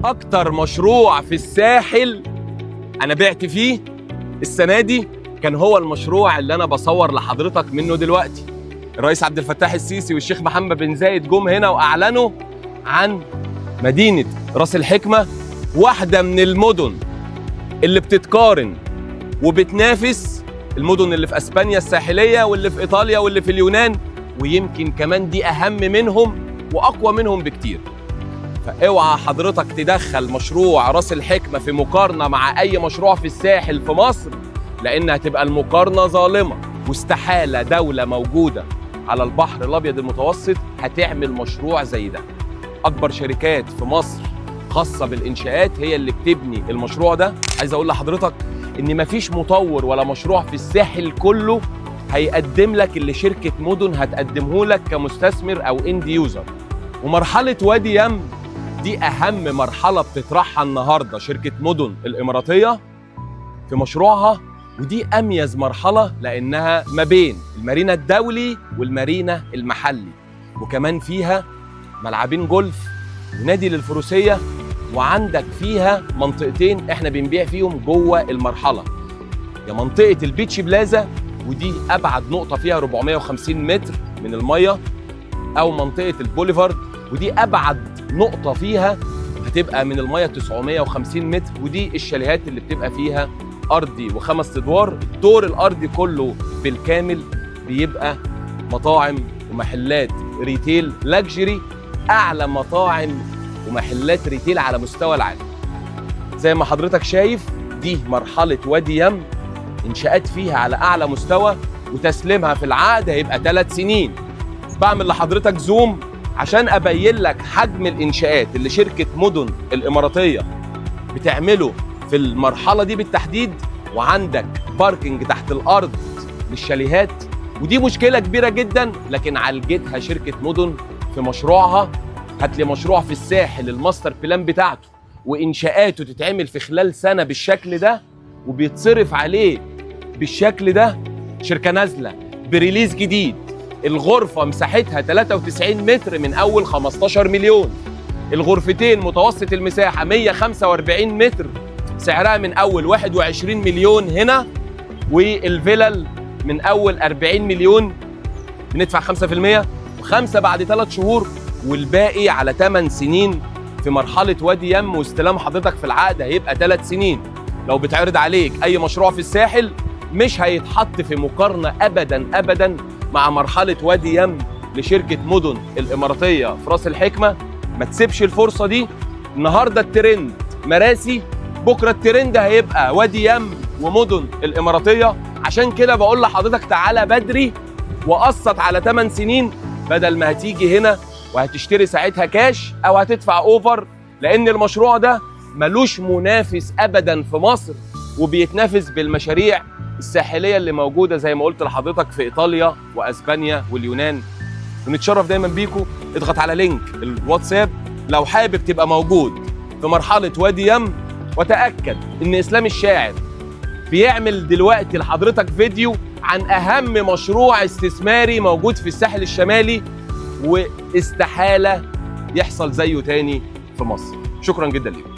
اكتر مشروع في الساحل انا بعت فيه السنة دي كان هو المشروع اللي انا بصور لحضرتك منه دلوقتي. الرئيس عبد الفتاح السيسي والشيخ محمد بن زايد جم هنا واعلنوا عن مدينة راس الحكمة، واحدة من المدن اللي بتتقارن وبتنافس المدن اللي في اسبانيا الساحلية واللي في ايطاليا واللي في اليونان، ويمكن كمان دي اهم منهم واقوى منهم بكتير. فاوعى حضرتك تدخل مشروع راس الحكمة في مقارنة مع اي مشروع في الساحل في مصر، لان هتبقى المقارنة ظالمه، واستحاله دولة موجودة على البحر الابيض المتوسط هتعمل مشروع زي ده. اكبر شركات في مصر خاصة بالانشاءات هي اللي بتبني المشروع ده. عايز اقول لحضرتك ان مفيش مطور ولا مشروع في الساحل كله هيقدم لك اللي شركة مدن هتقدمه لك كمستثمر او end user. ومرحلة وادي يم دي اهم مرحلة بتطرحها النهارده شركة مدن الاماراتية في مشروعها، ودي اميز مرحلة لانها ما بين المارينا الدولي والمارينا المحلي، وكمان فيها ملعبين جولف ونادي للفروسيه، وعندك فيها منطقتين احنا بنبيع فيهم جوه المرحلة، يا منطقة ال Beach Plaza ودي ابعد نقطة فيها 450 متر من المية، او منطقة البوليفارد ودي ابعد نقطة فيها هتبقى من المية 950 متر، ودي الشاليهات اللي بتبقى فيها ارضي وخمس ادوار. الدور الارضي كله بالكامل بيبقى مطاعم ومحلات retail luxury، اعلى مطاعم ومحلات retail على مستوى العالم. زي ما حضرتك شايف دي مرحلة وادي يم، انشاءات فيها على اعلى مستوى، وتسليمها في العقد هيبقى 3 سنين. بعمل لحضرتك zoom عشان ابين لك حجم الانشاءات اللي شركة مدن الاماراتية بتعمله في المرحلة دي بالتحديد. وعندك parking تحت الارض للشاليهات، ودي مشكلة كبيرة جدا لكن عالجتها شركة مدن في مشروعها. هات لي مشروع في الساحل ال master plan بتاعته وانشاءاته تتعمل في خلال سنة بالشكل ده وبيتصرف عليه بالشكل ده. شركة نازله ب release جديد، الغرفة مساحتها 93 متر من اول 15 مليون، الغرفتين متوسط المساحة 145 متر سعرها من اول 21 مليون هنا، والفيلل من اول 40 مليون، بندفع 5% وخمسة بعد 3 شهور والباقي على 8 سنين في مرحلة وادي يم. واستلام حضرتك في العقد هيبقى 3 سنين. لو بتعرض عليك اي مشروع في الساحل مش هيتحط في مقارنة ابدا ابدا مع مرحلة وادي يم لشركة مدن الاماراتية في راس الحكمه. ما تسيبش الفرصة دي. النهارده الترند مراسي، بكره الترند هيبقى وادي يم ومدن الاماراتيه. عشان كده بقول لحضرتك تعالى بدري وقسط على 8 سنين، بدل ما هتيجي هنا وهتشتري ساعتها كاش او هتدفع over، لان المشروع ده ملوش منافس ابدا في مصر، وبيتنافس بالمشاريع الساحلية اللي موجودة زي ما قلت لحضرتك في ايطاليا واسبانيا واليونان. ونتشرف دايما بيكم. اضغط على link الواتساب لو حابب تبقى موجود في مرحلة وادي يم، وتاكد ان اسلام الشاعر بيعمل دلوقتي لحضرتك فيديو عن اهم مشروع استثماري موجود في الساحل الشمالي، واستحاله يحصل زيه تاني في مصر. شكرا جدا لكم.